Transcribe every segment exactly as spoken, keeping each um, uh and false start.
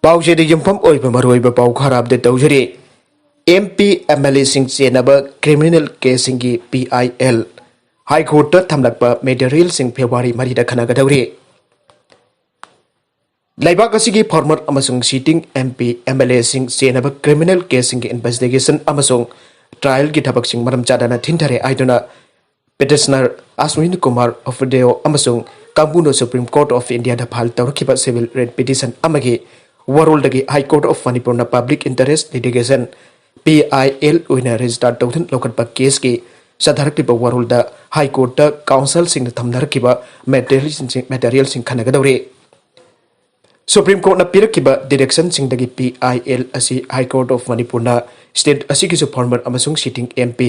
ꯄꯥꯎꯆꯦꯗ ꯌꯨꯝꯐꯝ ꯑꯣꯏꯕ ꯃꯔꯨꯑꯣꯏꯕ ꯄꯥꯎ ꯈꯔ ꯑꯞꯗꯦꯠ ꯇꯧꯖꯔꯤ꯫ ꯑꯦꯝ ꯄꯤ ꯑꯦꯝ ꯑꯦꯜ ꯑꯦꯁꯤꯡ ꯆꯦꯟꯅꯕ ꯀ꯭ꯔꯤꯃꯤꯅꯦꯜ ꯀꯦꯁꯁꯤꯡꯒꯤ ꯄꯤ ꯑꯥꯏ ꯑꯦꯜ ꯍꯥꯏ ꯀꯣꯔꯠꯇ ꯊꯝꯂꯛꯄ ꯃꯦꯇꯔꯤꯌꯦꯜꯁꯤꯡ ꯐꯦꯕ꯭ꯔꯨꯋꯥꯔꯤ ꯃꯔꯤꯗ ꯈꯟꯅꯒꯗꯧꯔꯤ꯫ ꯂꯩꯕꯥꯛ ꯑꯁꯤꯒꯤ ꯐꯣꯔꯃꯔ ꯑꯃꯁꯨꯡ sitting M P M L ꯑꯦꯁꯤꯡ ꯆꯦꯟꯅꯕ ꯀ꯭ꯔꯤꯃꯤꯅꯦꯜ ꯀꯦꯁꯁꯤꯡꯒꯤ ꯏꯟꯚꯦꯁꯇꯤꯒꯦꯁꯟ ꯑꯃꯁꯨꯡ ꯇ꯭ꯔꯥꯏꯌꯦꯜꯒꯤ ꯊꯕꯛꯁꯤꯡ ꯃꯔꯝ ꯆꯥꯗꯅ ꯊꯤꯟꯊꯔꯦ ꯍꯥꯏꯗꯨꯅ ꯄꯤꯇꯤꯁꯅꯔ ꯑꯁ꯭ꯋꯤꯟ ꯀꯨꯃꯥꯔ ꯑꯣꯐꯗꯦꯑꯣ ꯑꯃꯁꯨꯡ ꯀꯥꯡꯕꯨꯅ ꯁꯨꯄ꯭ꯔꯤꯝ ꯀꯣꯔꯠ ꯑꯣꯐ ꯏꯟꯗꯤꯌꯥꯗ ꯐꯥꯏꯜ ꯇꯧꯔꯛꯈꯤꯕ ꯁꯤꯚꯤꯜ ꯔꯤꯠ ꯄꯤꯇꯤꯁꯟ ꯑꯃꯒꯤ ꯋꯥꯔꯣꯜꯗꯒꯤ ꯍꯥꯏ ꯀꯣꯔꯠ ꯑꯣꯐ ꯃꯅꯤꯄꯨꯔꯅ public interest litigation, P I L, ꯑꯣꯏꯅ ꯔꯦꯖꯤꯁꯇꯥꯔ ꯇꯧꯗꯨꯅ ꯂꯧꯈꯠꯄ ꯀꯦꯁꯀꯤ ꯆꯠꯊꯔꯛꯂꯤꯕ ꯋꯥꯔꯣꯜꯗ ꯍꯥꯏ ꯀꯣꯔꯠꯇ ꯀꯥꯎꯟꯁꯤꯜꯁꯤꯡꯅ ꯊꯝꯅꯔꯛꯈꯤꯕ ꯃꯦꯇꯔꯤꯌꯦꯜꯁꯤꯡ ꯃꯦꯇꯔꯤꯌꯦꯜꯁꯤꯡ ꯈꯟꯅꯒꯗꯧꯔꯤ꯫ ꯁꯨꯄ꯭ꯔꯤꯝ ꯀꯣꯔꯠꯅ ꯄꯤꯔꯛꯈꯤꯕ ꯗꯤꯔꯦꯛꯁꯟꯁꯤꯡꯗꯒꯤ ꯄꯤ ꯑꯥꯏ ꯑꯦꯜ ꯑꯁꯤ ꯍꯥꯏ ꯀꯣꯔꯠ ꯑꯣꯐ ꯃꯅꯤꯄꯨꯔꯅ ꯁ꯭ꯇꯦꯠ ꯑꯁꯤꯒꯤꯁꯨ ꯐꯣꯔꯃꯔ ꯑꯃꯁꯨꯡ sitting M P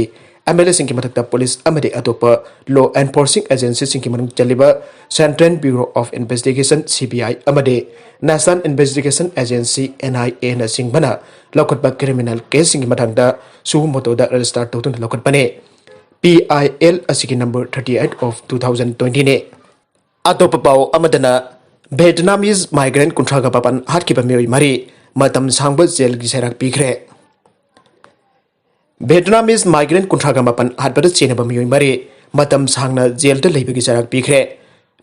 M L ꯑꯦꯁꯤꯡꯒꯤ ꯃꯊꯛꯇ ꯄꯨꯂꯤꯁ ꯑꯃꯗꯤ ꯑꯇꯣꯞꯄ ꯂꯣ ꯑꯦꯟꯐꯣꯔꯁꯤꯡ ꯑꯦꯖꯦꯟꯁꯤꯁꯤꯡꯒꯤ ꯃꯅꯨꯡ ꯆꯜꯂꯤꯕ central bureau of investigation, C B I, ꯑꯃꯗꯤ national investigation agency, N I ꯑꯦꯅꯆꯤꯡꯕꯅ ꯂꯧꯈꯠꯄ ꯀ꯭ꯔꯤꯃꯤꯅꯦꯜ ꯀꯦꯁꯁꯤꯡꯒꯤ ꯃꯇꯥꯡꯗ ꯁꯨ ꯃꯣꯇꯣꯗ ꯔꯦꯖꯤꯁꯇꯥꯔ ꯇꯧꯗꯨꯅ ꯂꯧꯈꯠꯄꯅꯦ꯫ ꯄꯤ ꯑꯥꯏ ꯑꯦꯜ ꯑꯁꯤꯒꯤ number thirty eight of two thousand twenty ꯅꯦ꯫ ꯑꯇꯣꯞꯄ ꯄꯥꯎ ꯑꯃꯗꯅ, ꯚꯦꯠꯅꯥꯃꯤꯁ ꯃꯥꯏꯒ꯭ꯔꯦꯟ ꯀꯨꯟꯊ꯭ꯔꯥꯒ ꯃꯥꯄꯟ ꯍꯥꯠꯈꯤꯕ ꯃꯤꯑꯣꯏ ꯃꯔꯤ ꯃꯇꯝ ꯁꯥꯡꯕ ꯖꯦꯜꯒꯤ ꯆꯩꯔꯥꯛ ꯄꯤꯈ꯭ꯔꯦ꯫ ꯚꯦꯠꯅꯥꯃꯤꯁ ꯃꯥꯏꯒ꯭ꯔꯦꯟ ꯀꯨꯟꯊ꯭ꯔꯥꯒ ꯃꯥꯄꯟ ꯍꯥꯠꯄꯗ ꯆꯦꯟꯅꯕ ꯃꯤꯑꯣꯏ ꯃꯔꯤ ꯃꯇꯝ ꯁꯥꯡꯅ ꯖꯦꯜꯗ ꯂꯩꯕꯒꯤ ꯆꯩꯔꯥꯛ ꯄꯤꯈ꯭ꯔꯦ꯫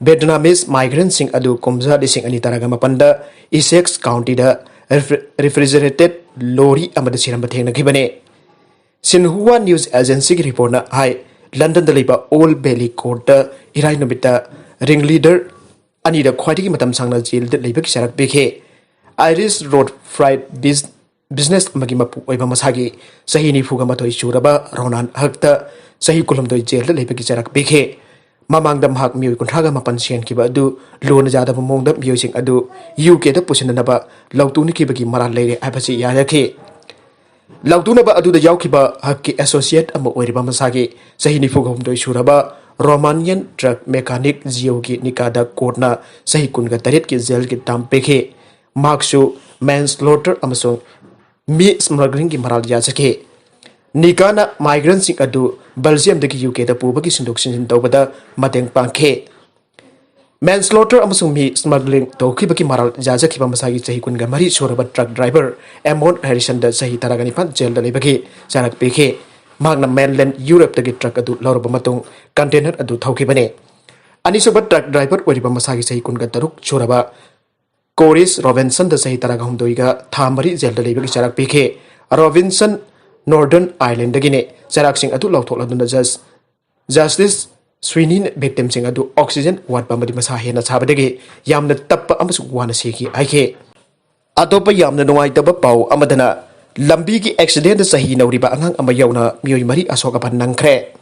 ꯚꯦꯠꯅꯥꯃꯤꯁ ꯃꯥꯏꯒ꯭ꯔꯦꯟꯁꯤꯡ ꯑꯗꯨ ꯀꯨꯝꯖꯥ ꯂꯤꯁꯤꯡ ꯑꯅꯤ ꯇꯔꯥꯒ ꯃꯥꯄꯟꯗ ꯏꯁꯦꯛꯁ ꯀꯥꯎꯟꯇꯤꯗ ꯔꯤꯐ꯭ꯔꯤ-, ꯔꯤꯐ꯭ꯔꯤꯖꯔꯦꯇꯦꯠ ꯂꯣꯔꯤ ꯑꯃꯗ ꯁꯤꯔꯝꯕ ꯊꯦꯡꯅꯈꯤꯕꯅꯤ꯫ ꯁꯤꯟꯍꯨꯋꯥ ꯅ꯭ꯌꯨꯁ ꯑꯦꯖꯦꯟꯁꯤꯒꯤ ꯔꯤꯄꯣꯔꯠꯅ ꯍꯥꯏ, ꯂꯟꯗꯟꯗ ꯂꯩꯕ ꯑꯣꯜ ꯕꯦꯂꯤ ꯀꯣꯔꯠꯇ ꯏꯔꯥꯏ ꯅꯨꯃꯤꯠꯇ ꯔꯤꯡ ꯂꯤꯗꯔ ꯑꯅꯤꯗ ꯈ꯭ꯋꯥꯏꯗꯒꯤ ꯃꯇꯝ ꯁꯥꯡꯅ ꯖꯦꯜꯗ ꯂꯩꯕꯒꯤ ꯆꯩꯔꯥꯛ ꯄꯤꯈꯤ꯫ ꯑꯥꯏꯔꯤꯁ ꯔꯣꯗ ꯐ꯭ꯔꯥꯏꯠ ꯕꯤꯖ-, ꯕꯤꯖꯤꯅꯦꯁ ꯑꯃꯒꯤ ꯃꯄꯨ ꯑꯣꯏꯕ ꯃꯁꯥꯒꯤ ꯆꯍꯤ ꯅꯤꯐꯨꯒ ꯃꯥꯊꯣꯏ ꯁꯨꯔꯕ ꯔꯣꯅꯥꯟ ꯍꯛꯇ ꯆꯍꯤ ꯀꯨꯟꯍꯨꯝꯗꯣꯏ ꯖꯦꯜꯗ ꯂꯩꯕꯒꯤ ꯆꯩꯔꯥꯛ ꯄꯤꯈꯤ꯫ ꯃꯃꯥꯡꯗ ꯃꯍꯥꯛ ꯃꯤꯑꯣꯏ ꯀꯨꯟꯊ꯭ꯔꯥꯒ ꯃꯥꯄꯟ ꯁꯤꯍꯟꯈꯤꯕ ꯑꯗꯨ ꯂꯨꯅ ꯌꯥꯗꯕ ꯃꯑꯣꯡꯗ ꯃꯤꯑꯣꯏꯁꯤꯡ ꯑꯗꯨ ꯌꯨ ꯀꯦꯗ ꯄꯨꯁꯤꯟꯅꯅꯕ ꯂꯧꯇꯨꯅꯈꯤꯕꯒꯤ ꯃꯔꯥꯜ ꯂꯩꯔꯦ ꯍꯥꯏꯕꯁꯤ ꯌꯥꯅꯈꯤ꯫ ꯂꯧꯇꯨꯅꯕ ꯑꯗꯨꯗ ꯌꯥꯎꯈꯤꯕ ꯍꯛꯀꯤ ꯑꯦꯁꯣꯁꯤꯌꯦꯠ ꯑꯃ ꯑꯣꯏꯔꯤꯕ ꯃꯁꯥꯒꯤ ꯆꯍꯤ ꯅꯤꯐꯨꯒ ꯍꯨꯝꯗꯣꯏ ꯁꯨꯔꯕ ꯔꯣꯃꯥꯅꯤꯌꯟ ꯇ꯭ꯔꯛ ꯃꯦꯀꯥꯅꯤꯛ ꯖꯤꯑꯣꯒꯤ ꯅꯤꯀꯥꯗ ꯀꯣꯔꯠꯅ ꯆꯍꯤ ꯀꯨꯟꯒ ꯇꯔꯦꯠꯀꯤ ꯖꯦꯜꯒꯤ ꯇꯥꯝ ꯄꯤꯈꯤ꯫ ꯃꯍꯥꯛꯁꯨ ꯃꯦꯟꯁꯂꯣꯇꯔ ꯑꯃꯁꯨꯡ ꯃꯤ ꯁ꯭ꯃꯒ꯭ꯂꯤꯡꯒꯤ ꯃꯔꯥꯜ ꯌꯥꯖꯈꯤ꯫ ꯅꯤꯀꯥꯅ ꯃꯥꯏꯒ꯭ꯔꯦꯟꯁꯤꯡ ꯑꯗꯨ ꯕꯦꯜꯖꯤꯌꯝꯗꯒꯤ ꯌꯨ ꯀꯦꯗ ꯄꯨꯕꯒꯤ ꯁꯤꯟꯗꯣꯛ ꯁꯤꯟꯖꯤꯟ ꯇꯧꯕꯗ ꯃꯇꯦꯡ ꯄꯥꯡꯈꯤ꯫ Manslaughter ꯑꯃꯁꯨꯡ ꯃꯤ smuggling ꯇꯧꯈꯤꯕꯒꯤ ꯃꯔꯥꯜ ꯌꯥꯖꯈꯤꯕ ꯃꯁꯥꯒꯤ ꯆꯍꯤ ꯀꯨꯟꯒ ꯃꯔꯤ ꯁꯨꯔꯕ truck driver Amon Harrisonꯗ ꯆꯍꯤ ꯇꯔꯥꯒ ꯅꯤꯄꯥꯟ ꯖꯦꯜꯗ ꯂꯩꯕꯒꯤ ꯆꯩꯔꯥꯛ ꯄꯤꯈꯤ꯫ ꯃꯍꯥꯛꯅ mainland Europeꯇꯒꯤ truck ꯑꯗꯨ ꯂꯧꯔꯕ ꯃꯇꯨꯡ container ꯑꯗꯨ ꯊꯧꯈꯤꯕꯅꯤ꯫ ꯑꯅꯤꯁꯨꯕ truck driver ꯑꯣꯏꯔꯤꯕ ꯃꯁꯥꯒꯤ ꯆꯍꯤ ꯀꯨꯟꯒ ꯇꯔꯨꯛ ꯁꯨꯔꯕ Corey Robensonꯗ ꯆꯍꯤ ꯇꯔꯥꯒ ꯍꯨꯝꯗꯣꯏꯒ ꯊꯥ ꯃꯔꯤ ꯖꯦꯜꯗ ꯂꯩꯕꯒꯤ ꯆꯩꯔꯥꯛ ꯄꯤꯈꯤ꯫ Robinson Northern Irelandꯗꯒꯤꯅꯤ꯫ ꯆꯩꯔꯥꯛꯁꯤꯡ ꯑꯗꯨ ꯂꯧꯊꯣꯛꯂꯗꯨꯅ judge Justice Sweeneyꯅ victimꯁꯤꯡ ꯑꯗꯨ oxygen ꯋꯥꯠꯄ ꯑꯃꯗꯤ ꯃꯁꯥ ꯍꯦꯟꯅ ꯁꯥꯕꯗꯒꯤ ꯌꯥꯝꯅ ꯇꯞꯄ ꯑꯃꯁꯨꯡ ꯋꯥꯅ ꯁꯤꯈꯤ ꯍꯥꯏꯈꯤ꯫ ꯑꯇꯣꯞꯄ ꯌꯥꯝꯅ ꯅꯨꯡꯉꯥꯏꯇꯕ ꯄꯥꯎ ꯑꯃꯗꯅ, ꯂꯝꯕꯤꯒꯤ accidentꯗ ꯆꯍꯤ ꯅꯧꯔꯤꯕ ꯑꯉꯥꯡ ꯑꯃ ꯌꯥꯎꯅ ꯃꯤꯑꯣꯏ ꯃꯔꯤ ꯑꯁꯣꯛ ꯑꯄꯟ ꯅꯪꯈ꯭ꯔꯦ꯫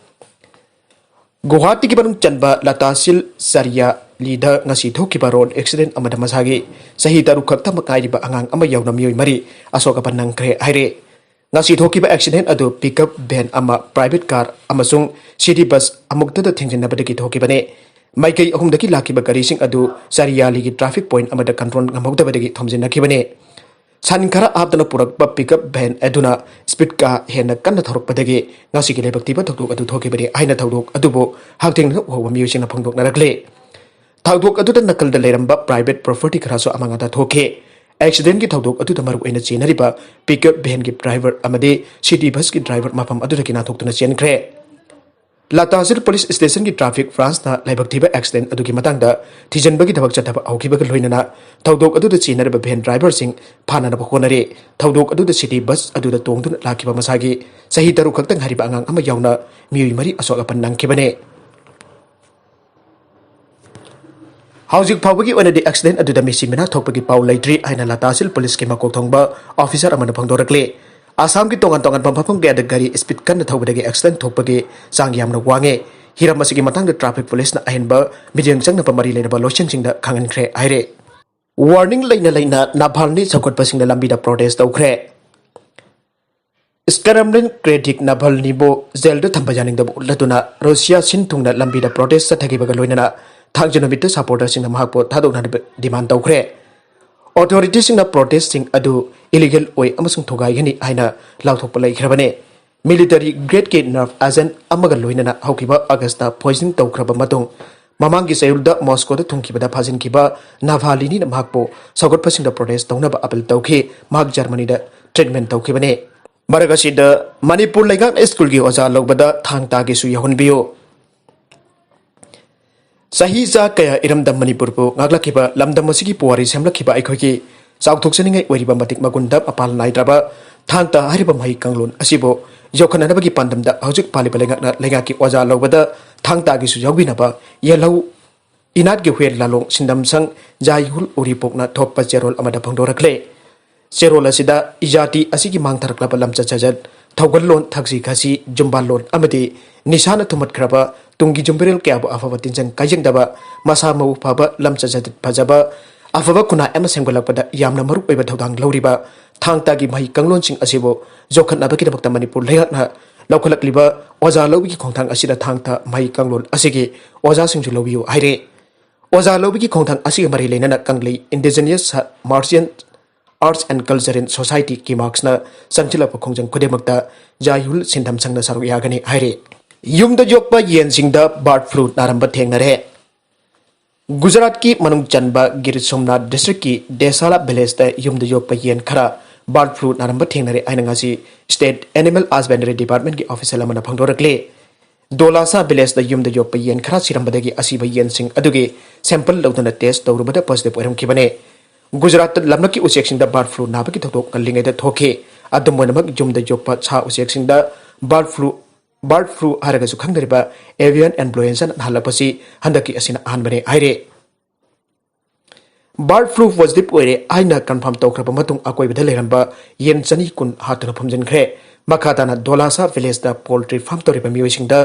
ꯒꯨꯋꯥꯍꯥꯇꯤꯒꯤ ꯃꯅꯨꯡ ꯆꯟꯕ ꯂꯇꯥꯁꯤꯜ ꯆꯥꯔꯤꯌꯥꯂꯤꯗ ꯉꯁꯤ ꯊꯣꯛꯈꯤꯕ road accident ꯑꯃꯗ ꯃꯁꯥꯒꯤ ꯆꯍꯤ ꯇꯔꯨꯛ ꯈꯛꯇꯃꯛ ꯉꯥꯏꯔꯤꯕ ꯑꯉꯥꯡ ꯑꯃ ꯌꯥꯎꯅ ꯃꯤꯑꯣꯏ ꯃꯔꯤ ꯑꯁꯣꯛ ꯑꯄꯟ ꯅꯪꯈ꯭ꯔꯦ ꯍꯥꯏꯔꯦ꯫ ꯉꯁꯤ ꯊꯣꯛꯈꯤꯕ accident ꯑꯗꯨ pickup van ꯑꯃ, private car ꯑꯃꯁꯨꯡ city bus ꯑꯃꯨꯛꯇꯗ ꯊꯦꯡꯖꯤꯟꯅꯕꯗꯒꯤ ꯊꯣꯛꯈꯤꯕꯅꯤ꯫ ꯃꯥꯏꯀꯩ ꯑꯍꯨꯝꯗꯒꯤ ꯂꯥꯛꯈꯤꯕ ꯒꯥꯔꯤꯁꯤꯡ ꯑꯗꯨ ꯆꯥꯔꯤꯌꯥꯂꯤꯒꯤ traffic point ꯑꯃꯗ control ꯉꯝꯍꯧꯗꯕꯗꯒꯤ ꯊꯣꯝꯖꯤꯟꯅꯈꯤꯕꯅꯤ꯫ ꯁꯟ ꯈꯔ ꯍꯥꯞꯇꯨꯅ ꯄꯨꯔꯛꯄ pickup van ꯑꯗꯨꯅ speed ꯀꯥ ꯍꯦꯟꯅ ꯀꯟꯅ ꯊꯧꯔꯛꯄꯗꯒꯤ ꯉꯁꯤꯒꯤ ꯂꯥꯏꯕꯛ ꯊꯤꯕ ꯊꯧꯗꯣꯛ ꯑꯗꯨ ꯊꯣꯛꯈꯤꯕꯅꯤ ꯍꯥꯏꯅ ꯊꯧꯗꯣꯛ ꯑꯗꯨꯕꯨ ꯍꯛꯊꯦꯡꯅꯅ ꯎꯍꯧꯕ ꯃꯤꯑꯣꯏꯁꯤꯡꯅ ꯐꯣꯡꯗꯣꯛꯅꯔꯛꯂꯤ꯫ ꯊꯧꯗꯣꯛ ꯑꯗꯨꯗ ꯅꯥꯀꯜꯗ ꯂꯩꯔꯝꯕ private property ꯈꯔꯁꯨ ꯑꯃꯥꯡ ꯑꯇꯥ ꯊꯣꯛꯈꯤ꯫ Accidentꯀꯤ ꯊꯧꯗꯣꯛ ꯑꯗꯨꯗ ꯃꯔꯨꯑꯣꯏꯅ ꯆꯦꯟꯅꯔꯤꯕ pickup vanꯒꯤ driver ꯑꯃꯗꯤ city busꯀꯤ driver ꯃꯐꯝ ꯑꯗꯨꯗꯒꯤ ꯅꯥꯟꯊꯣꯛꯇꯨꯅ ꯆꯦꯟꯈ꯭ꯔꯦ꯫ ꯂꯇꯥꯁꯤꯜ police stationꯒꯤ traffic branchꯅ ꯂꯥꯏꯕꯛ ꯊꯤꯕ accident ꯑꯗꯨꯒꯤ ꯃꯇꯥꯡꯗ ꯊꯤꯖꯤꯟꯕꯒꯤ ꯊꯕꯛ ꯆꯠꯊꯕ ꯍꯧꯈꯤꯕꯒ ꯂꯣꯏꯅꯅ ꯊꯧꯗꯣꯛ ꯑꯗꯨꯗ ꯆꯦꯟꯅꯔꯤꯕ van driverꯁꯤꯡ ꯐꯥꯅꯅꯕ ꯍꯣꯠꯅꯔꯤ꯫ ꯊꯧꯗꯣꯛ ꯑꯗꯨꯗ city bus ꯑꯗꯨꯗ ꯇꯣꯡꯗꯨꯅ ꯂꯥꯛꯈꯤꯕ ꯃꯁꯥꯒꯤ ꯆꯍꯤ ꯇꯔꯨꯛ ꯈꯛꯇ ꯉꯥꯏꯔꯤꯕ ꯑꯉꯥꯡ ꯑꯃ ꯌꯥꯎꯅ ꯃꯤꯑꯣꯏ ꯃꯔꯤ ꯑꯁꯣꯛ ꯑꯄꯟ ꯅꯪꯈꯤꯕꯅꯤ꯫ ꯍꯧꯖꯤꯛ ꯐꯥꯎꯕꯒꯤ ꯑꯣꯏꯅꯗꯤ accident ꯑꯗꯨꯗ ꯃꯤꯁꯤ ꯃꯤꯅꯥ ꯊꯣꯛꯄꯒꯤ ꯄꯥꯎ ꯂꯩꯇ꯭ꯔꯤ ꯍꯥꯏꯅ ꯂꯇꯥꯁꯤꯜ policeꯀꯤ ꯃꯀꯣꯛ ꯊꯣꯡꯕ officer ꯑꯃꯅ ꯐꯣꯡꯗꯣꯔꯛꯂꯤ꯫ ꯑꯁꯥꯝꯒꯤ ꯇꯣꯉꯥꯟ ꯇꯣꯉꯥꯟꯕ ꯃꯐꯝ ꯀꯌꯥꯗ ꯒꯥꯔꯤ speed ꯀꯟꯅ ꯊꯧꯕꯗꯒꯤ accident ꯊꯣꯛꯄꯒꯤ ꯆꯥꯡ ꯌꯥꯝꯅ ꯋꯥꯡꯉꯦ꯫ ꯍꯤꯔꯝ ꯑꯁꯤꯒꯤ ꯃꯇꯥꯡꯗ traffic policeꯅ ꯑꯍꯦꯟꯕ ꯃꯤꯠꯌꯦꯡ ꯆꯪꯅꯕ ꯃꯔꯤ ꯂꯩꯅꯕ ꯂꯣꯏꯁꯪꯁꯤꯡꯗ ꯈꯪꯍꯟꯈ꯭ꯔꯦ ꯍꯥꯏꯔꯦ꯫ Warning ꯂꯩꯅ ꯂꯩꯅ ꯅꯥꯚꯥꯜꯅꯤ ꯆꯥꯎꯈꯠꯄꯁꯤꯡꯅ ꯂꯝꯕꯤꯗ protest ꯇꯧꯈ꯭ꯔꯦ꯫ Kremlin critic ꯅꯥꯚꯥꯜꯅꯤꯕꯨ ꯖꯦꯜꯗ ꯊꯝꯕ ꯌꯥꯅꯤꯡꯗꯕ ꯎꯠꯂꯗꯨꯅ ꯔꯨꯁꯤꯌꯥ ꯁꯤꯟ ꯊꯨꯡꯅ ꯂꯝꯕꯤꯗ protest ꯆꯠꯊꯈꯤꯕꯒ ꯂꯣꯏꯅꯅ ꯊꯥꯡꯖ ꯅꯨꯃꯤꯠꯇ supporterꯁꯤꯡꯅ ꯃꯍꯥꯛꯄꯨ ꯊꯥꯗꯣꯛꯅꯅꯕ demand ꯇꯧꯈ꯭ꯔꯦ꯫ Authorityꯁꯤꯡꯅ protestꯁꯤꯡ ꯑꯗꯨ illegal ꯑꯣꯏ ꯑꯃꯁꯨꯡ ꯊꯨꯒꯥꯏꯒꯅꯤ ꯍꯥꯏꯅ ꯂꯥꯎꯊꯣꯛꯄ ꯂꯩꯈ꯭ꯔꯕꯅꯤ꯫ Military gradeꯀꯤ nerve agent ꯑꯃꯒ ꯂꯣꯏꯅꯅ ꯍꯧꯈꯤꯕ Augustꯇ poisoning ꯇꯧꯈ꯭ꯔꯕ ꯃꯇꯨꯡ ꯃꯃꯥꯡꯒꯤ ꯆꯌꯣꯜꯗ ꯃꯣꯁꯀꯣꯗ ꯊꯨꯡꯈꯤꯕꯗ ꯐꯥꯖꯤꯟꯈꯤꯕ ꯅꯥꯚꯥꯂꯤꯅꯤꯅ ꯃꯍꯥꯛꯄꯨ ꯁꯧꯒꯠꯄꯁꯤꯡꯗ protest ꯇꯧꯅꯕ appeal ꯇꯧꯈꯤ꯫ ꯃꯍꯥꯛ ꯖꯔꯃꯅꯤꯗ treatment ꯇꯧꯈꯤꯕꯅꯤ꯫ ꯃꯔꯛ ꯑꯁꯤꯗ, ꯃꯅꯤꯄꯨꯔ ꯂꯩꯉꯥꯛꯅ ꯁ꯭ꯀꯨꯜꯒꯤ ꯑꯣꯖꯥ ꯂꯧꯕꯗ ꯊꯥꯡ ꯇꯥꯒꯤꯁꯨ ꯌꯥꯎꯍꯟꯕꯤꯌꯨ꯫ ꯆꯍꯤ ꯆꯥ ꯀꯌꯥ ꯏꯔꯝꯗꯝ ꯃꯅꯤꯄꯨꯔꯕꯨ ꯉꯥꯛꯂꯛꯈꯤꯕ, ꯂꯝꯗꯝ ꯑꯁꯤꯒꯤ ꯄꯨꯋꯥꯔꯤ ꯁꯦꯝꯂꯛꯈꯤꯕ ꯑꯩꯈꯣꯏꯒꯤ ꯆꯥꯎꯊꯣꯛꯆꯅꯤꯡꯉꯥꯏ ꯑꯣꯏꯔꯤꯕ ꯃꯇꯤꯛ ꯃꯒꯨꯟꯗ ꯃꯄꯥꯟ ꯅꯥꯏꯗ꯭ꯔꯕ ꯊꯥꯡ ꯇꯥ ꯍꯥꯏꯔꯤꯕ ꯃꯍꯩ ꯀꯥꯡꯂꯣꯟ ꯑꯁꯤꯕꯨ ꯌꯣꯛꯈꯠꯅꯅꯕꯒꯤ ꯄꯥꯟꯗꯝꯗ ꯍꯧꯖꯤꯛ ꯄꯥꯜꯂꯤꯕ ꯂꯩꯉꯥꯛꯅ ꯂꯩꯉꯥꯛꯀꯤ ꯑꯣꯖꯥ ꯂꯧꯕꯗ ꯊꯥꯡ ꯇꯥꯒꯤꯁꯨ ꯌꯥꯎꯕꯤꯅꯕ ꯌꯦꯜꯍꯧ ꯏꯅꯥꯠꯀꯤ ꯍꯨꯌꯦꯟ ꯂꯥꯂꯣꯡ ꯁꯤꯟꯗꯝꯁꯪ ꯖꯥꯏꯍꯨꯜ ꯎꯔꯤꯄꯣꯛꯅ ꯊꯣꯛꯄ ꯆꯦꯔꯣꯜ ꯑꯃꯗ ꯐꯣꯡꯗꯣꯔꯛꯂꯦ꯫ ꯆꯦꯔꯣꯜ ꯑꯁꯤꯗ ꯏꯖꯥꯇꯤ ꯑꯁꯤꯒꯤ ꯃꯥꯡꯊꯔꯛꯂꯕ ꯂꯝꯆꯠ ꯁꯥꯖꯠ, ꯊꯧꯒꯜꯂꯣꯟ, ꯊꯛꯁꯤ ꯈꯥꯁꯤ, ꯖꯨꯝꯕꯥ ꯂꯣꯟ ꯑꯃꯗꯤ ꯅꯤꯁꯥꯅ ꯊꯨꯝꯃꯠꯈ꯭ꯔꯕ ꯇꯨꯡꯒꯤ ꯌꯨꯝꯕꯤꯔꯦꯜ ꯀꯌꯥꯕꯨ ꯑꯐꯕ ꯇꯤꯟꯖꯪ ꯀꯥꯏꯖꯪꯗꯕ, ꯃꯁꯥ ꯃꯎ ꯐꯕ, ꯂꯝꯆꯠ ꯁꯥꯖꯠ ꯐꯖꯕ, ꯑꯐꯕ ꯈꯨꯟꯅꯥꯏ ꯑꯃ ꯁꯦꯝꯒꯠꯂꯛꯄꯗ ꯌꯥꯝꯅ ꯃꯔꯨ ꯑꯣꯏꯕ ꯊꯧꯗꯥꯡ ꯂꯧꯔꯤꯕ ꯊꯥꯡ ꯇꯥꯒꯤ ꯃꯍꯩ ꯀꯥꯡꯂꯣꯟꯁꯤꯡ ꯑꯁꯤꯕꯨ ꯌꯣꯛꯈꯠꯅꯕꯒꯤꯗꯃꯛꯇ ꯃꯅꯤꯄꯨꯔ ꯂꯩꯉꯥꯛꯅ ꯂꯧꯈꯠꯂꯛꯂꯤꯕ ꯑꯣꯖꯥ ꯂꯧꯕꯒꯤ ꯈꯣꯡꯊꯥꯡ ꯑꯁꯤꯗ ꯊꯥꯡ ꯇꯥ ꯃꯍꯩ ꯀꯥꯡꯂꯣꯟ ꯑꯁꯤꯒꯤ ꯑꯣꯖꯥꯁꯤꯡꯁꯨ ꯂꯧꯕꯤꯌꯨ ꯍꯥꯏꯔꯦ꯫ ꯑꯣꯖꯥ ꯂꯧꯕꯒꯤ ꯈꯣꯡꯊꯥꯡ ꯑꯁꯤꯒ ꯃꯔꯤ ꯂꯩꯅꯅ ꯀꯪꯂꯩ Indigenous Martial Arts and Cultural Society, ꯀꯤꯃꯥꯛꯁꯅ ꯆꯪꯁꯤꯜꯂꯛꯄ ꯈꯣꯡꯖꯪ ꯈꯨꯗꯤꯡꯃꯛꯇ ꯖꯥꯏꯍꯨꯜ ꯁꯤꯟꯗꯝꯁꯪꯅ ꯁꯔꯨꯛ ꯌꯥꯒꯅꯤ ꯍꯥꯏꯔꯤ꯫ ꯌꯨꯝꯗ ꯌꯣꯛꯄ ꯌꯦꯟꯁꯤꯡꯗ bird flu ꯅꯥꯔꯝꯕ ꯊꯦꯡꯅꯔꯦ꯫ ꯒꯨꯖꯔꯥꯠꯀꯤ ꯃꯅꯨꯡ ꯆꯟꯕ ꯒꯤꯔ ꯁꯣꯝꯅꯥꯊ districtꯀꯤ ꯗꯦꯁꯥꯂꯥ villageꯇ ꯌꯨꯝꯗ ꯌꯣꯛꯄ ꯌꯦꯟ ꯈꯔ bird flu ꯅꯥꯔꯝꯕ ꯊꯦꯡꯅꯔꯦ ꯍꯥꯏꯅ ꯉꯁꯤ State Animal Husbandry Departmentꯀꯤ official ꯑꯃꯅ ꯐꯣꯡꯗꯣꯔꯛꯂꯤ꯫ ꯗꯣꯂꯥꯁꯥ villageꯇ ꯌꯨꯝꯗ ꯌꯣꯛꯄ ꯌꯦꯟ ꯈꯔ ꯁꯤꯔꯝꯕꯗꯒꯤ ꯑꯁꯤꯕ ꯌꯦꯟꯁꯤꯡ ꯑꯗꯨꯒꯤ sample ꯂꯧꯗꯨꯅ test ꯇꯧꯔꯨꯕꯗ positive ꯑꯣꯏꯔꯝꯈꯤꯕꯅꯤ꯫ ꯒꯨꯖꯔꯥꯠꯇ ꯂꯝꯂꯛꯀꯤ ꯎꯆꯦꯛꯁꯤꯡꯗ bird flu ꯅꯥꯕꯒꯤ ꯊꯧꯗꯣꯛ ꯉꯜꯂꯤꯉꯩꯗ ꯊꯣꯛꯈꯤ꯫ ꯑꯗꯨꯝ ꯑꯣꯏꯅꯃꯛ, ꯌꯨꯝꯗ ꯌꯣꯛꯄ ꯁꯥ ꯎꯆꯦꯛꯁꯤꯡꯗ bird flu, bird flu ꯍꯥꯏꯔꯒꯁꯨ ꯈꯪꯅꯔꯤꯕ avian influenza ꯅꯥꯍꯜꯂꯛꯄꯁꯤ ꯍꯟꯗꯛꯀꯤ ꯑꯁꯤꯅ ꯑꯍꯥꯟꯕꯅꯤ ꯍꯥꯏꯔꯤ꯫ Bird flu positive ꯑꯣꯏꯔꯦ ꯍꯥꯏꯅ confirm ꯇꯧꯈ꯭ꯔꯕ ꯃꯇꯨꯡ, ꯑꯀꯣꯏꯕꯗ ꯂꯩꯔꯝꯕ ꯌꯦꯟ ꯆꯅꯤ ꯀꯨꯟ ꯍꯥꯠꯇꯨꯅ ꯐꯨꯝꯖꯤꯟꯈ꯭ꯔꯦ꯫ ꯃꯈꯥ ꯇꯥꯅ ꯗꯣꯂꯥꯁꯥ villageꯇ poultry farm ꯇꯧꯔꯤꯕ ꯃꯤꯑꯣꯏꯁꯤꯡꯗ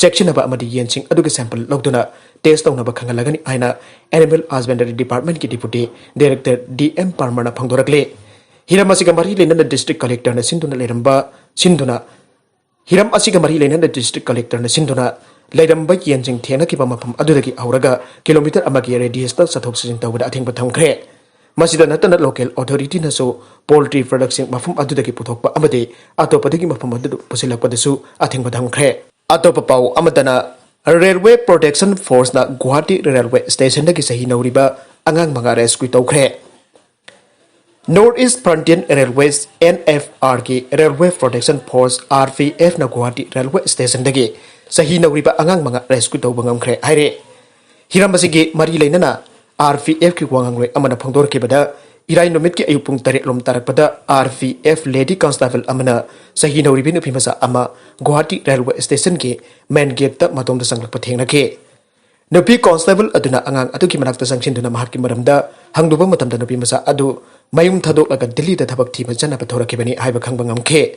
ꯆꯦꯛꯁꯤꯟꯅꯕ ꯑꯃꯗꯤ ꯌꯦꯟꯁꯤꯡ ꯑꯗꯨꯒꯤ sample ꯂꯧꯗꯨꯅ test ꯇꯧꯅꯕ ꯈꯪꯍꯜꯂꯒꯅꯤ ꯍꯥꯏꯅ Animal Husbandry Departmentꯀꯤ Deputy Director D M Parmarꯅ ꯐꯣꯡꯗꯣꯔꯛꯂꯤ꯫ ꯍꯤꯔꯝ ꯑꯁꯤꯒ ꯃꯔꯤ ꯂꯩꯅꯅ district collectorꯅ ꯁꯤꯟꯗꯨꯅ ꯂꯩꯔꯝꯕ, ꯁꯤꯟꯗꯨꯅ ꯍꯤꯔꯝ ꯑꯁꯤꯒ ꯃꯔꯤ ꯂꯩꯅꯅ district collectorꯅ ꯁꯤꯟꯗꯨꯅ ꯂꯩꯔꯝꯕ ꯌꯦꯟꯁꯤꯡ ꯊꯦꯡꯅꯈꯤꯕ ꯃꯐꯝ ꯑꯗꯨꯗꯒꯤ ꯍꯧꯔꯒ kilometre ꯑꯃꯒꯤ radiusꯇ ꯆꯠꯊꯣꯛ ꯆꯠꯁꯤꯟ ꯇꯧꯕꯗ ꯑꯊꯤꯡꯕ ꯊꯝꯈ꯭ꯔꯦ꯫ ꯃꯁꯤꯗ ꯅꯠꯇꯅ, local authorityꯅꯁꯨ poultry productꯁꯤꯡ ꯃꯐꯝ ꯑꯗꯨꯗꯒꯤ ꯄꯨꯊꯣꯛꯄ ꯑꯃꯗꯤ ꯑꯇꯣꯞꯄꯗꯒꯤ ꯃꯐꯝ ꯑꯗꯨꯗ ꯄꯨꯁꯤꯜꯂꯛꯄꯗꯁꯨ ꯑꯊꯤꯡꯕ ꯊꯝꯈ꯭ꯔꯦ꯫ ꯑꯇꯣꯞꯄ ꯄꯥꯎ ꯑꯃꯗꯅ, Railway Protection Forceꯅ ꯒꯨꯋꯥꯍꯥꯇꯤ Railway Stationꯗꯒꯤ ꯆꯍꯤ ꯅꯧꯔꯤꯕ ꯑꯉꯥꯡ ꯃꯉꯥ rescue ꯇꯧꯈ꯭ꯔꯦ꯫ North East Frontier Railways, NFRꯒꯤ Railway Protection Force, RPFꯅ Guwahati Railway Stationꯗꯒꯤ ꯆꯍꯤ ꯅꯧꯔꯤꯕ ꯑꯉꯥꯡ ꯃꯉꯥ rescue ꯇꯧꯕ ꯉꯝꯈ꯭ꯔꯦ ꯍꯥꯏꯔꯦ꯫ ꯍꯤꯔꯝ ꯑꯁꯤꯒꯤ ꯃꯔꯤ ꯂꯩꯅꯅ RPFꯀꯤ ꯋꯥ ꯉꯥꯡꯂꯣꯏ ꯑꯃꯅ ꯐꯣꯡꯗꯣꯔꯛꯈꯤꯕꯗ, ꯏꯔꯥꯏ ꯅꯨꯃꯤꯠꯀꯤ ꯑꯌꯨꯛ ꯄꯨꯡ ꯇꯔꯦꯠ ꯂꯣꯝ ꯇꯥꯔꯛꯄꯗ RPF lady constable ꯑꯃꯅ ꯆꯍꯤ ꯅꯧꯔꯤꯕꯤ ꯅꯨꯄꯤ ꯃꯆꯥ ꯑꯃ ꯒꯨꯋꯥꯍꯥꯇꯤ Railway Stationꯒꯤ main gateꯇ ꯃꯇꯣꯝꯇ ꯆꯪꯂꯛꯄ ꯊꯦꯡꯅꯈꯤ꯫ ꯅꯨꯄꯤ constable ꯑꯗꯨꯅ ꯑꯉꯥꯡ ꯑꯗꯨꯒꯤ ꯃꯅꯥꯛꯇ ꯆꯪꯁꯤꯟꯗꯨꯅ ꯃꯍꯥꯛꯀꯤ ꯃꯔꯝꯗ ꯍꯪꯂꯨꯕ ꯃꯇꯝꯗ, ꯅꯨꯄꯤ ꯃꯆꯥ ꯑꯗꯨ ꯃꯌꯨꯝ ꯊꯥꯗꯣꯛꯂꯒ ꯗꯤꯜꯂꯤꯗ ꯊꯕꯛ ꯊꯤꯕ ꯆꯠꯅꯕ ꯊꯣꯔꯛꯈꯤꯕꯅꯤ ꯍꯥꯏꯕ ꯈꯪꯕ ꯉꯝꯈꯤ꯫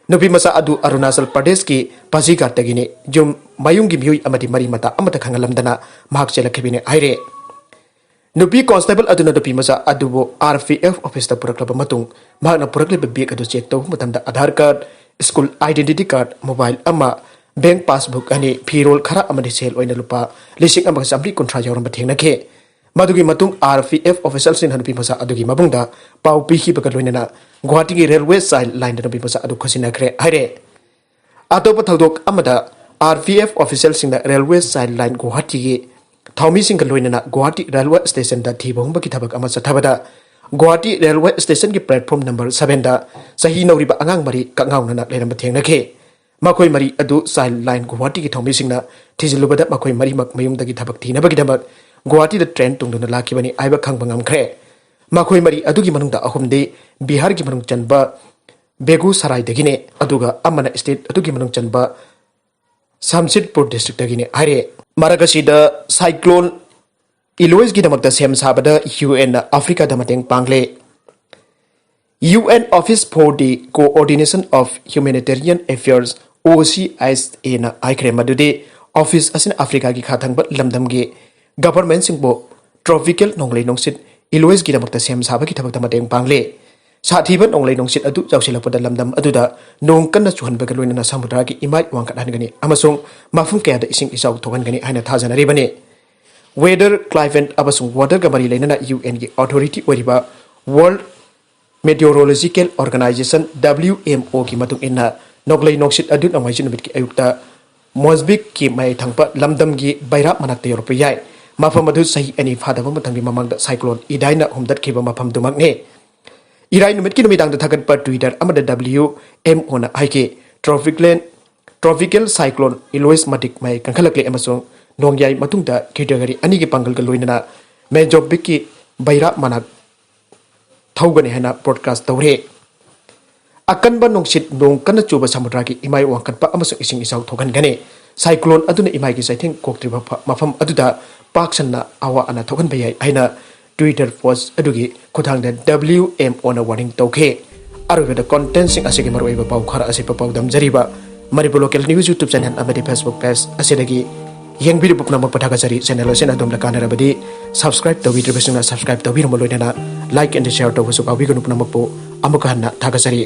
ꯅꯨꯄꯤ ꯃꯆꯥ ꯑꯗꯨ ꯑꯔꯨꯅꯥꯆꯜ ꯄ꯭ꯔꯗꯦꯁꯀꯤ ꯄꯥꯁꯤꯘꯥꯠꯇꯒꯤꯅꯤ꯫ ꯌꯨꯝ, ꯃꯌꯨꯝꯒꯤ ꯃꯤꯑꯣꯏ ꯑꯃꯗꯤ ꯃꯔꯤ ꯃꯇꯥ ꯑꯃꯠꯇ ꯈꯪꯍꯜꯂꯝꯗꯅ ꯃꯍꯥꯛ ꯆꯦꯜꯂꯛꯈꯤꯕꯅꯤ ꯍꯥꯏꯔꯦ꯫ ꯅꯨꯄꯤ constable ꯑꯗꯨꯅ ꯅꯨꯄꯤ ꯃꯆꯥ ꯑꯗꯨꯕꯨ RPF officeꯇ ꯄꯨꯔꯛꯂꯕ ꯃꯇꯨꯡ, ꯃꯍꯥꯛꯅ ꯄꯨꯔꯛꯂꯤꯕ bag ꯑꯗꯨ check ꯇꯧꯕ ꯃꯇꯝꯗ Aadhaar card, school identity card, mobile ꯑꯃ, bank passbook ꯑꯅꯤ, ꯐꯤꯔꯣꯜ ꯈꯔ ꯑꯃꯗꯤ ꯁꯦꯜ ꯑꯣꯏꯅ ꯂꯨꯄꯥ ꯂꯤꯁꯤꯡ ꯑꯃꯒ ꯆꯥꯃꯔꯤ ꯀꯨꯟꯊ꯭ꯔꯥ ꯌꯥꯎꯔꯝꯕ ꯊꯦꯡꯅꯈꯤ꯫ ꯃꯗꯨꯒꯤ ꯃꯇꯨꯡ RPF officialꯁꯤꯡꯅ ꯅꯨꯄꯤ ꯃꯆꯥ ꯑꯗꯨꯒꯤ ꯃꯕꯨꯡꯗ ꯄꯥꯎ ꯄꯤꯈꯤꯕꯒ ꯂꯣꯏꯅꯅ ꯒꯨꯋꯥꯍꯥꯇꯤꯒꯤ Railway Child Lineꯗ ꯅꯨꯄꯤ ꯃꯆꯥ ꯑꯗꯨ ꯈꯨꯠꯁꯤꯟꯅꯈ꯭ꯔꯦ ꯍꯥꯏꯔꯦ꯫ ꯑꯇꯣꯞꯄ ꯊꯧꯗꯣꯛ ꯑꯃꯗ, RPF officialꯁꯤꯡꯅ Railway Child Line ꯒꯨꯋꯥꯍꯥꯇꯤꯒꯤ ꯊꯧꯃꯤꯁꯤꯡꯒ ꯂꯣꯏꯅꯅ ꯒꯨꯋꯥꯍꯥꯇꯤ Railway Stationꯗ ꯊꯤꯕ ꯍꯨꯝꯕꯒꯤ ꯊꯕꯛ ꯑꯃ ꯆꯠꯊꯕꯗ, ꯒꯨꯋꯥꯍꯥꯇꯤ Railway Stationꯒꯤ platform number sevenꯗ ꯆꯍꯤ ꯅꯧꯔꯤꯕ ꯑꯉꯥꯡ ꯃꯔꯤ ꯀꯛꯉꯥꯎꯅꯅ ꯂꯩꯔꯝꯕ ꯊꯦꯡꯅꯈꯤ꯫ ꯃꯈꯣꯏ ꯃꯔꯤ ꯑꯗꯨ Child Line ꯒꯨꯋꯥꯍꯥꯇꯤꯒꯤ ꯊꯧꯃꯤꯁꯤꯡꯅ ꯊꯤꯖꯤꯜꯂꯨꯕꯗ, ꯃꯈꯣꯏ ꯃꯔꯤꯃꯛ ꯃꯌꯨꯝꯗꯒꯤ ꯊꯕꯛ ꯊꯤꯅꯕꯒꯤꯗꯃꯛ ꯒꯨꯋꯥꯍꯥꯇꯤꯗ train ꯇꯣꯡꯗꯨꯅ ꯂꯥꯛꯈꯤꯕꯅꯤ ꯍꯥꯏꯕ ꯈꯪꯕ ꯉꯝꯈ꯭ꯔꯦ꯫ ꯃꯈꯣꯏ ꯃꯔꯤ ꯑꯗꯨꯒꯤ ꯃꯅꯨꯡꯗ ꯑꯍꯨꯝꯗꯤ ꯕꯤꯍꯥꯔꯒꯤ ꯃꯅꯨꯡ ꯆꯟꯕ ꯕꯦꯒꯨꯁꯔꯥꯏꯗꯒꯤꯅꯤ, ꯑꯗꯨꯒ ꯑꯃꯅ state ꯑꯗꯨꯒꯤ ꯃꯅꯨꯡ ꯆꯟꯕ ꯁꯝꯁꯤꯠꯄꯨꯔ districtꯇꯒꯤꯅꯤ ꯍꯥꯏꯔꯦ꯫ ꯃꯔꯛ ꯑꯁꯤꯗ, cyclone ꯏꯂꯣꯏꯁꯀꯤꯗꯃꯛꯇ ꯁꯦꯝ ꯁꯥꯕꯗ UNꯅ ꯑꯐ꯭ꯔꯤꯀꯥꯗ ꯃꯇꯦꯡ ꯄꯥꯡꯂꯦ꯫ UN Office for the Coordination of Humanitarian Affairs, OCHAꯅ ꯍꯥꯏꯈ꯭ꯔꯦ ꯃꯗꯨꯗꯤ office ꯑꯁꯤꯅ ꯑꯐ꯭ꯔꯤꯀꯥꯒꯤ ꯈꯥ ꯊꯪꯕ ꯂꯝꯗꯝꯒꯤ governmentꯁꯤꯡꯕꯨ tropical ꯅꯣꯡꯂꯩ ꯅꯨꯡꯁꯤꯠ ꯏꯂꯣꯏꯁꯀꯤꯗꯃꯛꯇ ꯁꯦꯝ ꯁꯥꯕꯒꯤ ꯊꯕꯛꯇ ꯃꯇꯦꯡ ꯄꯥꯡꯂꯦ꯫ ꯁꯥꯊꯤꯕ ꯅꯣꯡꯂꯩ ꯅꯨꯡꯁꯤꯠ ꯑꯗꯨ ꯌꯥꯎꯁꯤꯜꯂꯛꯄꯗ ꯂꯝꯗꯝ ꯑꯗꯨꯗ ꯅꯣꯡ ꯀꯟꯅ ꯆꯨꯍꯟꯕꯒ ꯂꯣꯏꯅꯅ ꯁꯃꯨꯗ꯭ꯔꯒꯤ ꯏꯃꯥꯏ ꯋꯥꯡꯈꯠꯍꯟꯒꯅꯤ ꯑꯃꯁꯨꯡ ꯃꯐꯝ ꯀꯌꯥꯗ ꯏꯁꯤꯡ ꯏꯆꯥꯎ ꯊꯣꯛꯍꯟꯒꯅꯤ ꯍꯥꯏꯅ ꯊꯥꯖꯅꯔꯤꯕꯅꯤ꯫ Weather, climate ꯑꯃꯁꯨꯡ waterꯒ ꯃꯔꯤ ꯂꯩꯅꯅ UNꯒꯤ authority ꯑꯣꯏꯔꯤꯕ World Meteorological Organization, WMOꯒꯤ ꯃꯇꯨꯡ ꯏꯟꯅ, ꯅꯣꯡꯂꯩ ꯅꯨꯡꯁꯤꯠ ꯑꯗꯨ ꯅꯣꯡꯃꯥꯏꯖꯤꯡ ꯅꯨꯃꯤꯠꯀꯤ ꯑꯌꯨꯛꯇ ꯃꯣꯖꯕꯤꯛꯀꯤ ꯃꯌꯥꯏ ꯊꯪꯕ ꯂꯝꯗꯝꯒꯤ ꯕꯩꯔꯥꯞ ꯃꯅꯥꯛꯇ ꯌꯧꯔꯛꯄ ꯌꯥꯏ꯫ ꯃꯐꯝ ꯑꯗꯨ ꯆꯍꯤ ꯑꯅꯤ ꯐꯥꯗꯕ ꯃꯇꯝꯒꯤ ꯃꯃꯥꯡꯗ ꯁꯥꯏꯀ꯭ꯂꯣꯟ ꯏꯗꯥꯏꯅ ꯍꯨꯝꯗꯠꯈꯤꯕ ꯃꯐꯝꯗꯨꯃꯛꯅꯤ꯫ ꯏꯔꯥꯏ ꯅꯨꯃꯤꯠꯀꯤ ꯅꯨꯃꯤꯗꯥꯡꯗ ꯊꯥꯒꯠꯄ Twitter ꯑꯃꯗ W M O ꯅ ꯍꯥꯏꯈꯤ, "Tropical, Tropical Cyclone Eloise ꯃꯇꯤꯛ ꯃꯌꯥꯏ ꯀꯟꯈꯠꯂꯛꯂꯦ ꯑꯃꯁꯨꯡ ꯅꯣꯡꯌꯥꯏ ꯃꯇꯨꯡꯗ category ꯑꯅꯤꯒꯤ ꯄꯥꯡꯒꯜꯒ ꯂꯣꯏꯅꯅ ꯃꯦꯖꯣꯕꯤꯛꯀꯤ ꯕꯩꯔꯥꯞ ꯃꯅꯥꯛ ꯊꯧꯒꯅꯤ" ꯍꯥꯏꯅ broadcast ꯇꯧꯔꯦ꯫ ꯑꯀꯟꯕ ꯅꯨꯡꯁꯤꯠ ꯅꯣꯡ ꯀꯟꯅ ꯆꯨꯕ ꯁꯃꯨꯗ꯭ꯔꯒꯤ ꯏꯃꯥꯏ ꯋꯥꯡꯈꯠꯄ ꯑꯃꯁꯨꯡ ꯏꯁꯤꯡ ꯏꯆꯥꯎ ꯊꯣꯛꯍꯟꯒꯅꯤ꯫ ꯁꯥꯏꯀ꯭ꯂꯣꯟ ꯑꯗꯨꯅ ꯏꯃꯥꯏꯒꯤ ꯆꯩꯊꯦꯡ ꯀꯣꯛꯇ꯭ꯔꯤꯕ ꯐ-, ꯃꯐꯝ ꯑꯗꯨꯗ ꯄꯥꯛ ꯁꯟꯅ ꯑꯋꯥ ꯑꯅꯥ ꯊꯣꯛꯍꯟꯕ ꯌꯥꯏ ꯍꯥꯏꯅ Twitter post ꯑꯗꯨꯒꯤ ꯈꯨꯠꯊꯥꯡꯗ W M O ꯅ warning ꯇꯧꯈꯤ꯫ ꯑꯔꯣꯏꯕꯗ contentꯁꯤꯡ ꯑꯁꯤꯒꯤ ꯃꯔꯨꯑꯣꯏꯕ ꯄꯥꯎ ꯈꯔ ꯑꯁꯤ ꯄꯥꯎꯗꯝꯖꯔꯤꯕ Manipur Local News YouTube channel ꯑꯃꯗꯤ Facebook page ꯑꯁꯤꯗꯒꯤ ꯌꯦꯡꯕꯤꯔꯤꯕ ꯄꯨꯝꯅꯃꯛꯄꯨ ꯊꯥꯒꯠꯆꯔꯤ꯫ Channel ꯑꯁꯤꯅ ꯑꯗꯣꯝꯗ ꯀꯥꯟꯅꯔꯕꯗꯤ subscribe ꯇꯧꯕꯤꯗ꯭ꯔꯤꯕꯁꯤꯡꯅ subscribe ꯇꯧꯕꯤꯔꯝꯕ ꯂꯣꯏꯅꯅ like and share ꯇꯧꯕꯁꯨ ꯀꯥꯎꯕꯤꯒꯅꯨ꯫ ꯄꯨꯝꯅꯃꯛꯄꯨ ꯑꯃꯨꯛꯀ ꯍꯟꯅ ꯊꯥꯒꯠꯆꯔꯤ꯫